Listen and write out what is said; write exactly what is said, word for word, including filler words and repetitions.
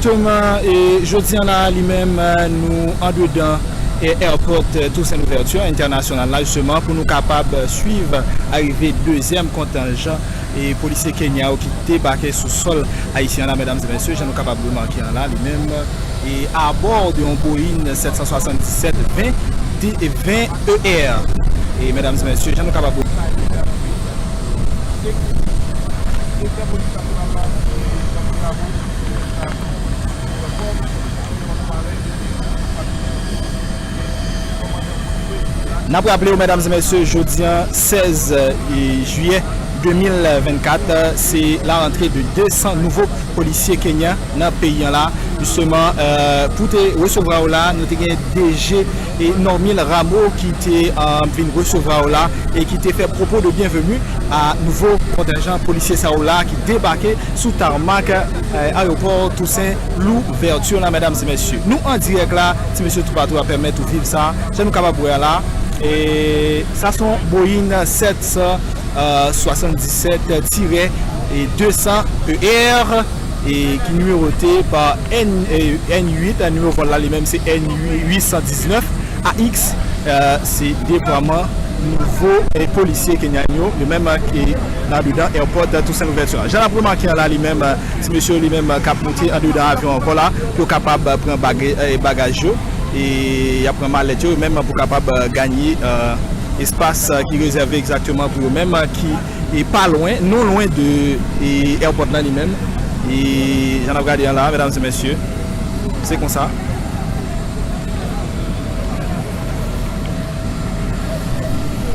Jisteman, e jodi an la, li menm, nou andedan e airport Toussaint Louverture entènasyonal la, jisteman, pou nou kapab swiv arive dezyèm kontenjan e polisye Kenya yo ki debake sou sòl ayisyen an la, medam e mesye, jan nou kapab remake an la, li menm, e abò de yon Boeing sèt san swasanndisèt ven, ven E R. E medam e mesye, jan nou kapab remake, N ap raple w, medam e mesye, jodi an, sèz jiyè de mil vennkat, se la rantre de de san nouvo polisye kenyan nan peyi an la. Jisteman, pou te resevwa yo la, nou te gen D G e Normil Rameau ki te vin resevwa yo la e ki te fè pwopo de byenveni a nouvo kontenjan polisye sa yo la ki debake sou tarmak ayewopò Tousen Louvèti la, medam e mesye. Nou an dirèk la, ti mesye toupatou a pèmèt ou viv sa. Jan nou kapab wè a la, e sa se yon Boeing sèt san swasanndisèt tirè de san E R, e ki nimewote pa N uit, nimewo vòl la li menm se N uit san diznèf A X. Se deplwaman nouvo polisye kenyan yo, yo menm ki nan andedan airport Tousen Louvèti. Jan n ap remake an la, li menm, ti mesye yo li menm k ap monte andedan avyon ankò la, pou yo kapab pran bagay yo, e y ap pran malèt yo, yo menm pou kapab ganye espas ki rezève egzakteman pou yo menm, ki e pa lwen, non lwen de e airport lan li menm. E jan n ap gade an la, medam e mesye, se konsa.